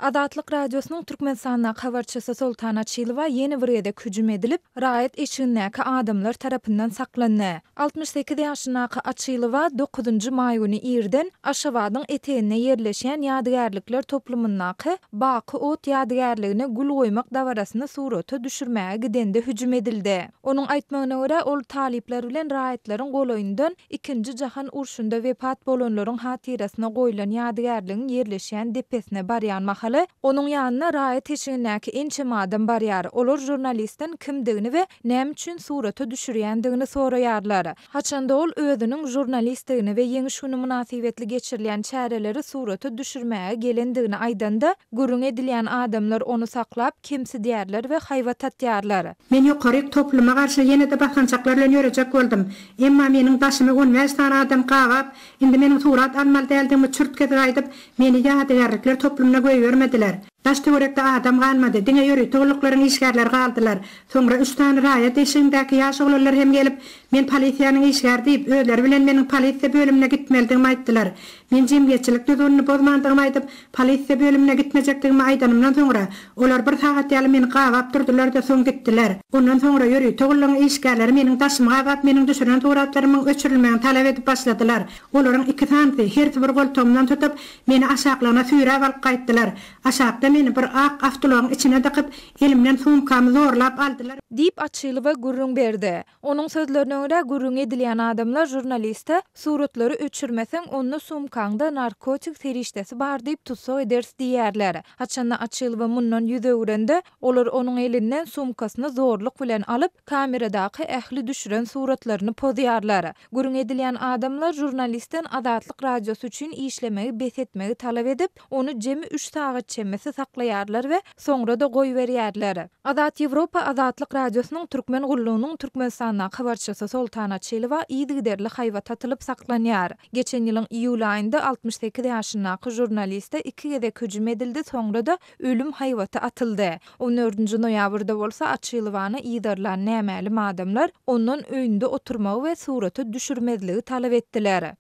Azatlyk Radiosynyň Türkmenistandaky habarçysy Soltan Açylowa ýene bir gezek hüjüm edilip, raýat eşigindäki adamlar tarapyndan saklandy. 68 ýaşyndaky Açylowa dokuzynjy maý güni irden Aşgabadyň eteginde ýerleşýän ýadygärlikler toplumyndaky Baky ot ýadygärligine gül goýmak dabarasyny surata düşürmäge gidende hüjüm edildi. Onuň aýtmagyna görä, ol talyplar bilen raýatlaryň golaýyndan Ikinji jahan urşunda wepat bolanlaryň hatyrasyna goýlan ýadygärligiň ýerleşýän depesine barýan mahaly, onuň ýanyna raýat eşigindäki ençeme adam barýar. Olar žurnalistden kimdigini we näme üçin surata düşürýändigini soraýarlar. Haçanda ol özüniň žurnalistdigini we Ýeňiş güni mynasybetli geçirilýän çäreleri surata düşürmäge gelendigini aýdanda, gürrüň edilýän adamlar ony saklap, kemsidýärler we haýbat atýarlar. Men ýokaryk topluma garşy ýene-de basgançaklar bilen ýörejek boldum. Emma meniň daşymy on bäş sany adam gabap, indi meniň surat almaly däldigimi çürt-kesik aýdyp, meni ýadygärlikler toplumyna goýbermediler. Daş-töwerekde adam galmady, diňe ýörite gulluklaryň işgärleri galdylar. Soňra üç sany raýat eşigindäki ýaş oglanlar hem gelip, men polisiýanyň işgäri diýip, özleri bilen meniň polisiýa bölümine gitmelidigimi aýtdylar. Men jemgyýetçilik düzgünini bozmandygymy aýdyp, polisiýa bölümine gitmejekdigimi aýdanymdan soňra, olar bir sagat ýaly meni gabap durdular-da, soň gitdiler. Ondan soňra ýörite gullugyň işgärleri meniň daşymy gabap, meniň düşüren suratlarymyň öçürilmegini talap edip başladylar. Olaryň iki sanysy, hersi bir goltugymdan tutup, meni aşaklygyna süýräp alyp gaýtdylar. Aşakda meni bir ak awtoulagyň içine dykyp, elimden sumkamy zorlap aldylar. Diýip, Açylowa gürrüň berdi. Onuň sözlerine görä, gürrüňi edilýän adamlar žurnaliste, Suratlary öçürmeseň, onda sumkaňda narkotik serişdesi bar diýip tussag ederis diýýärler. Haçanda Açylowa mundan ýüz öwrende, olar onuň elinden sumkasyny zorluk bilen alyp, kameradaky ähli düşüren suratlaryny pozýarlar. Gürrüňi edilýän adamlar žurnalistden Azatlyk Radiosy üçin işlemegi bes etmegi talap edip, ony jemi üç sagat çemesi saklaýarlar we soňra-da goýberýärler. Azat Ýewropa Azatlyk Radiosynyň Türkmen gullugynyň Türkmenistandaky habarçysy Soltan Açylowa yzygiderli haýbat atylyp saklanýar. Geçen ýylyň iýul aýynda 68 ýaşyndaky žurnaliste iki gezek hüjüm edildi, soňra-da ölüm haýbaty atyldy. On dördünji noýabrda bolsa Açylowany yzarlan nämälim adamlar ondan öýünde oturmagy we surata düşürmezligi talap etdiler.